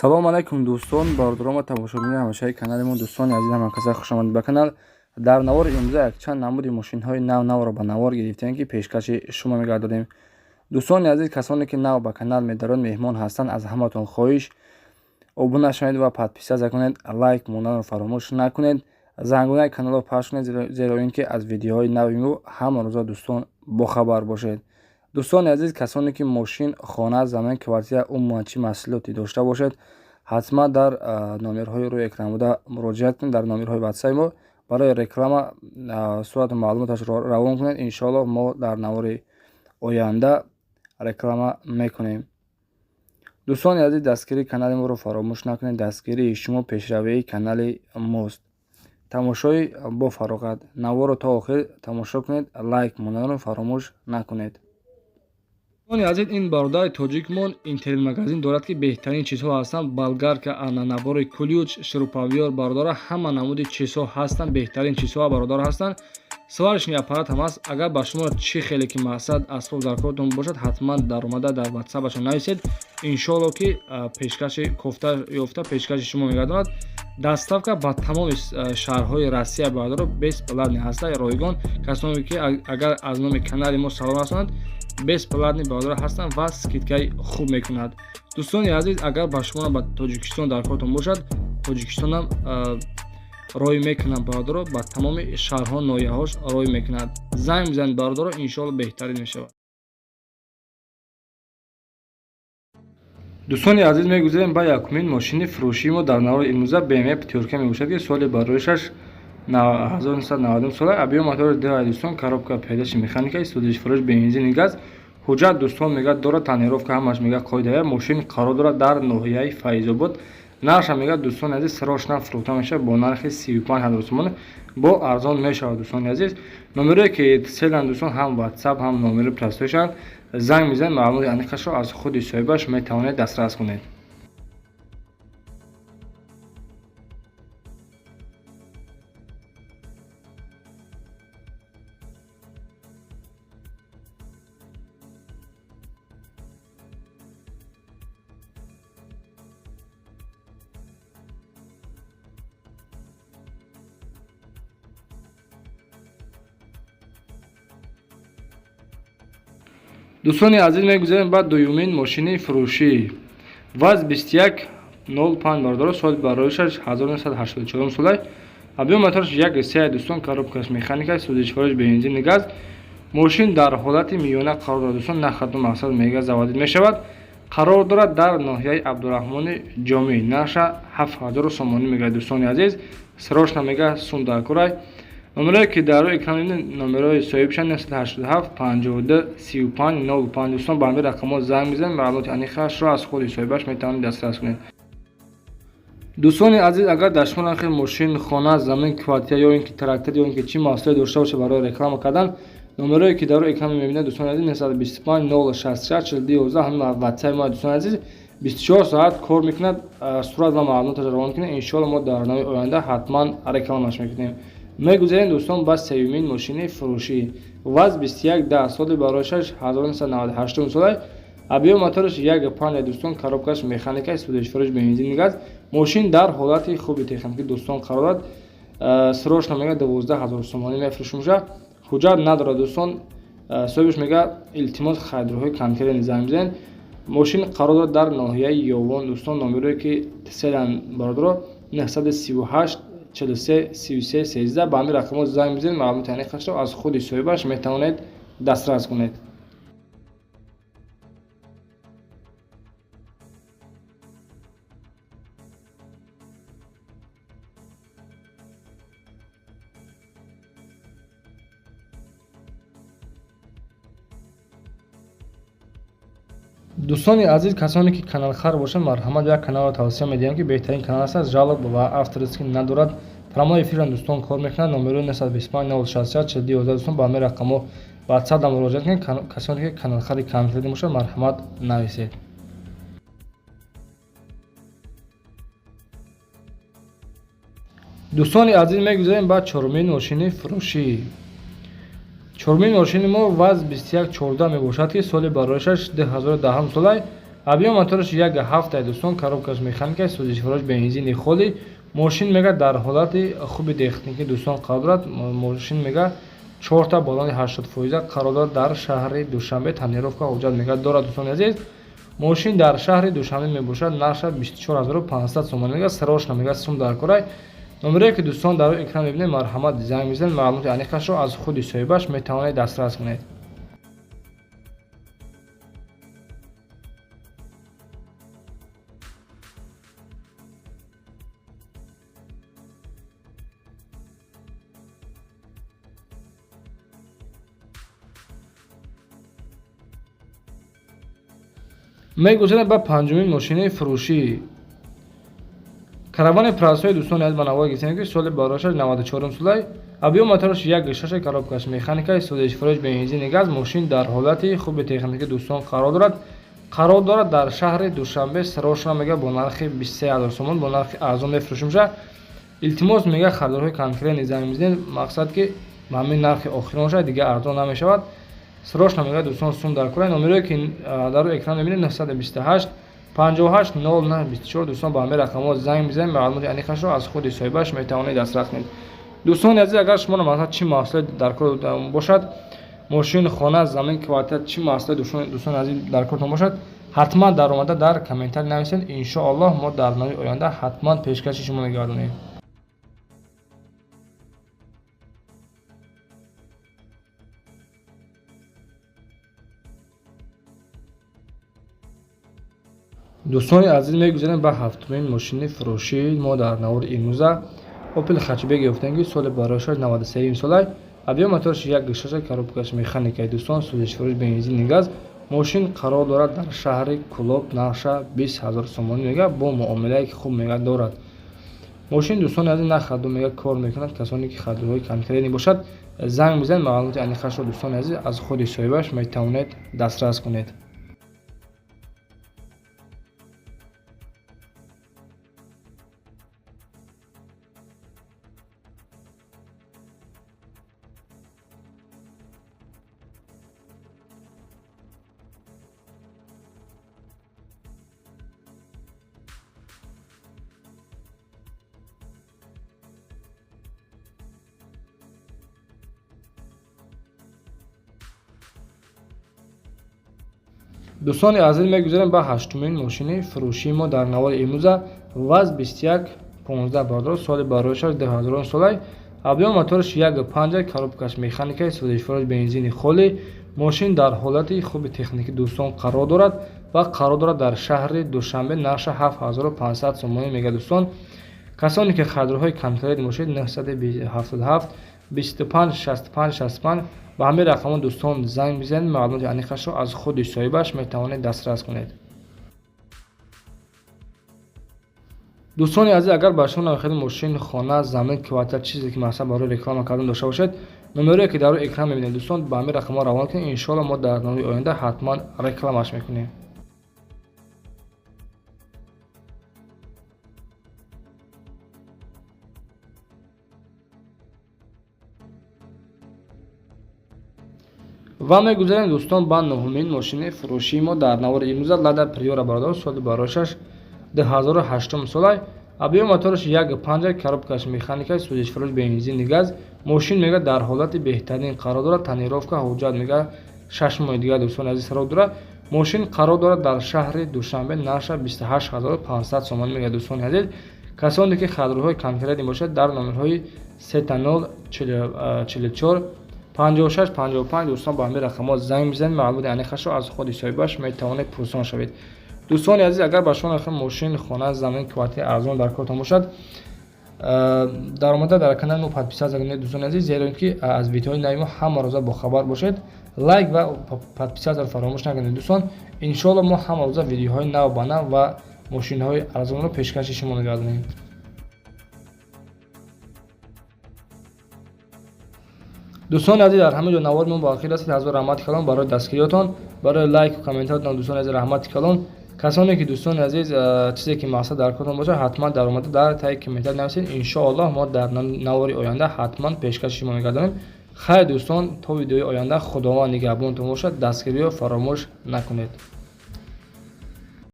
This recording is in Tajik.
Салом алайкум, дӯстон, бародарон ва тамошобинони ҳамешаи канали мо. Дӯстони азиз, ҳамакаса хушомадед ба канал. Дар навори имрӯза якчанд намуди мошинҳои нав навро ба навор гирифтем, ки пешкаши шумо мегардонем. Дӯстони азиз, касоне ки нав ба канал медарон, меҳмон ҳастанд, аз ҳаматон хоҳиш: обуна шавед ва подписаться кунед, лайк монданро фаромӯш накунед, зангунаи каналро пахш кунед, зеро ин ки аз видеоҳои нави мо ҳама рӯза дӯстон бохабар бошед. Дӯстони азиз, касоне ки мошин, хона, замин, квартира, умуман чӣ маҳсулоте дошта бошед, ҳатман дар номерҳои рӯи экран буда муроҷиат кунед. Дар номерҳои ватсапи мо барои реклама сурату маълумоташро равон кунед. Иншоаллоҳ, мо дар навори оянда реклама мекунем. Дӯстони азиз, дастгирии канали моро фаромӯш накунед. Дастгирии шумо пешравии канали мост. Тамошои бо фароғат, наворро то охир тамошо кунед, лайк монданро фаромӯш накунед. Дӯстони азиз, ин бародари тоҷикмон интернет-магазин дорад, ки беҳтарин чизҳо ҳастанд: болгарка, ана набори ключ, шуруповёрт, бародара, ҳама намуди чизҳо ҳастанд, беҳтарин чизҳо, бародар, ҳастанд. Сварочный аппарат ҳам ҳаст. Агар ба шумо чӣ хеле ки мақсад асбоб дар кортон бошад, ҳатман даромада дар ватсапашон нависед. Иншоалло, ки пешкаши кофта ёфта пешкаши шумо мегардонад. Доставка ба тамоми шаҳрҳои Россия, бародаро, бесплатный ҳаста, ройгон. Касоне ки агар аз номи канали мо салом расонанд, бесплатный, бародаро, ҳастанд ва скидкаи хуб мекунад. Дӯстони азиз, агар ба шумо ба Тоҷикистон дар кортон бошад, Тоҷикистонам рой мекунад, бародаро, ба тамоми шаҳрҳо, ноҳияҳош рой мекунад. Занг бизанед, бародаро, иншоалло, беҳтарин мешавад. Дӯстони азиз, мегузарем ба якумин мошини фурӯшии мо дар навори имрӯза. БМВ пятёрка мебошад, ки соли бароишаш 1990 сола, объём мотори 2, дӯстон, коробка передачи механика, сӯзишфурӯш бензини газ. Ҳуҷҷат, дӯстон, мегӯяд, дорад, тонировка ҳамаш, мегӯяд, қоидая. Мошин қарор дорад дар ноҳияи Файзобод. Нархша, мегӯяд, дӯстони азиз, срочно фурӯхта мешавад бо нархи 35 000 сомон, бо арзон мешавад. Дӯстони азиз, номерое ки селан, дӯстон, ҳам ватсап, ҳам номери простойшанд, занг мезанед, маълумоти аниқашро аз худи соҳибаш метавонед дастрас кунед. Дӯстони азиз, мегузарем ба дуюмин мошини фурӯшӣ. ВАЗ 2105, бародаро, соли бароишаш 1984 сола, объём мотораш 1,3, дӯстон, коробкаш механика, сӯзишвориш бензини газ. Мошин дар ҳолати миёна қарор дорад, дӯстон, на хату мақсад, мега, заводить мешавад. Қарор дорад дар ноҳияи Абдураҳмони Ҷомӣ. Нархша 7000 сомонӣ мегӯяд. Дӯстони азиз, срочно, мега, сум дар курай. Номерое ки дар рӯи экран мебинед, номерои соҳибшан: 987 52 35 05. Дӯстон, ба ҳамин рақамҳо занг мезанед, маълумоти аниқашро аз худи соҳибаш метавонед дастрас кунед. Дӯстони азиз, агар дар шумо нархи мошин, хона, замин, квартира ё ин ки трактор, ё ин ки чӣ маҳсуле дошта бошед барои реклама кардан, номерое ки дар рӯи экран мебинед, дӯстони азиз, 925 066 42 11, ҳамин ватсапи мо, дӯстони азиз, 24 соат кор мекунад. Сурат ва маълумоташро равон кунед, иншоалло, мо дар нави оянда ҳатман рекламаш мекунем. Мегузарем, дӯстон, ба сеюмин мошини фурӯшӣ. ВАЗ 2110, соли бароишаш 1998 сола, объём мотораш 1,5, дӯстон, коробкаш механика, сӯзишфурӯш бензини газ. Мошин дар ҳолати хуби техникӣ, дӯстон, қарор дорад. Срочно, мега, 12 000 сомонӣ мефурӯшумша. Ҳуҷҷат надорад, дӯстон, соҳибаш мега. Илтимос, харидорҳои конкретный занг бизанед. Мошин қарор дорад дар ноҳияи Ёвон. Дӯстон, номерое ки селан, бародаро, 938 43 33 13, ба ҳамин рақамҳо занг бизанед, маълумоти аниқашро аз худи соҳибаш метавонед дастрас кунед. Дӯстони азиз, касоне ки каналхар бошанд, марҳамат, як каналро тавсия медиҳам, ки беҳтарин канал аст, жалоб ва авторский надорад, прямой эфирам, дӯстон, кор мекунад. Номерои 925 066 42 11, дӯстон, ба ҳамин рақамҳо ватсапда муроҷиат кунед. Касоне ки каналхари конкретный бошад, марҳамат, нависед. Дӯстони азиз, мегузарем ба чорумин мошини фурӯшӣ. Чорумин мошини мо ВАЗ 2114 мебошад, ки соли бароишаш 2010 солай. Объём мотораш 1,7 дӯстон, коробкаш механика, сӯзишвораш бензини холӣ. Мошин мега дар ҳолати хуби техникӣ дӯстон қарор дорад. Мошин мега 4та баллони 80% қарор дорад дар шаҳри Душанбе. Тонировка ҳуҷҷат мега дорад дӯстони азиз. Мошин дар шаҳри Душанбе мебошад, нархаш 24500 сомонӣ мега, срочно мега сум дар корай. Номерое ки дӯстон дар экран мебинед, марҳамат занг бизанед, маълумоти аниқашро аз худи соҳибаш метавонед дастрас кунед. Мегузарем ба панҷумин мошинаи фурӯшӣ. Каравани Прасои дӯстони азиз ба навор гирифтем, ки соли барояшаш 94 солай, объём мотораш 1,6, коробкаш механика, сӯзишвораш бензини газ. Мошин дар ҳолати хуби техникӣ дӯстон қарор дорад. Қарор дорад дар шаҳри Душанбе, срочно мега бо нархи 23000 сомон, бо нархи арзон мефурӯшем ша. Илтимос мега харидорҳои конкретный занг мезанед, мақсад ки ба ҳамин нархи охирон шад, дига арзон намешавад. Срочно мега дӯстон сум дар кора. Номерое ки дар экран мебинед 928 58 09 24 дӯстон ба ҳамин рақамҳо занг бизанед, маълумоти аниқашро аз худи соҳибаш метавонед дастрас кунед. Дӯстони азиз, агар шуморо масалан чӣ маҳсулот дар кор бошад, мошин, хона, замин, квартира, чӣ маҳсулот дӯстони азиз дар кортон бошад, ҳатман даромада дар комментарий нависед. Иншоаллоҳ мо дар нави оянда ҳатман пешкаши шумо мегардонем. Дӯстони азиз, мегузарем ба ҳафтумин мошини фурӯшӣ. Мо дар навори имрӯза Opel хэтчбек ёфтем, ки соли барояшаш 93 солай, объём мотораш 1,6, коробкаш механикаи дӯстон, сӯзишвориш бензини газ. Мошин қарор дорад дар шаҳри Кӯлоб, нархша 20000 сомонӣ мега, бо муомилае ки хуб мега дорад. Мошин дӯстони азиз на хаду мега кор мекунад. Касоне ки харидорҳои конкретный бошад, занг бизанед, маълумоти аниқашро дӯстони азиз аз худи соҳибаш метавонед дастрас кунед. Дӯстони азиз, мегузарем ба ҳаштумин мошини фурӯшии мо дар навори имрӯза. ВАЗ 2115 бардор, соли барояшаш 2000 солай, объём мотораш 1,5, коробкаш механика, сӯзишвораш бензини холӣ. Мошин дар ҳолати хуби техникӣ дӯстон қарор дорад ва қарор дорад дар шаҳри Душанбе, нархша 7500 сомонӣ мега дӯстон. Касоне ки харидорҳои конкретный бошед, 977 25 65 65 ба ҳамин рақамҳо дӯстон занг бизанед, маълумоти аниқашро аз худи соҳибаш метавонед дастрас кунед. Дӯстони азиз, агар ба шумо намехоҳед мошин, хона, замин, квартира, чизе ки масалан барои реклама кардан дошта бошед, номерое ки дар рӯи экран мебинед дӯстон, ба ҳамин рақамҳо равона кунед. Иншоалло мо дар нави оянда ҳатман рекламаш мекунем. Ва мегузарем дӯстон ба нуҳумин мошини фурӯшии мо дар навори имрӯза. Лада Приора бародар, соли барояшаш 2008 солай, объём мотораш 1,5, коробкаш механика, сӯзишвораш бензини газ. Мошин мега дар ҳолати беҳтарин қарор дорад, тонировка ҳуҷҷат мега 6 моҳи дигар дӯстони азиз сарок дорад. Мошин қарор дорад дар шаҳри Душанбе, нархша 28500 сомонӣ мега дӯстони азиз. Касоне ки харидорҳои конкретный бошад, дар номерҳои 30 44 56 55 дӯстон ба ҳамин рақамҳо занг бизанед, маълумоти аниқашро аз худи соҳибаш метавонед пурсон шавед. Дӯстони азиз, агар ба шумо мошин, хона, замин, квартира арзон дар кортон бошад, даромада дар канали мо подписаться кунед дӯстони азиз, зеро ин ки аз видеоҳои нави мо ҳама рӯза бохабар бошед. Лайк ва подписаться фаромӯш накунед дӯстон. Иншоалло мо ҳама рӯза видеоҳои нав ба нав ва мошинҳои арзонро пешкаши шумо мегардонем. Дӯстони азиз, дар ҳамин ҷо навори мо ба охир расид. Ҳазор раҳмати калон барои дастгириётон, барои лайку комментариятон дӯстони азиз, раҳмати калон. Касоне ки дӯстони азиз чизе ки мақсад дар кортон бошад, ҳатман даромада дар таи комментарий нависед. Иншоаллоҳ мо дар навори оянда ҳатман пешкаши шумо мегардонем. Хайр дӯстон, то видеои оянда Худованд нигаҳбонтон бошад, дастгириё фаромӯш накунед.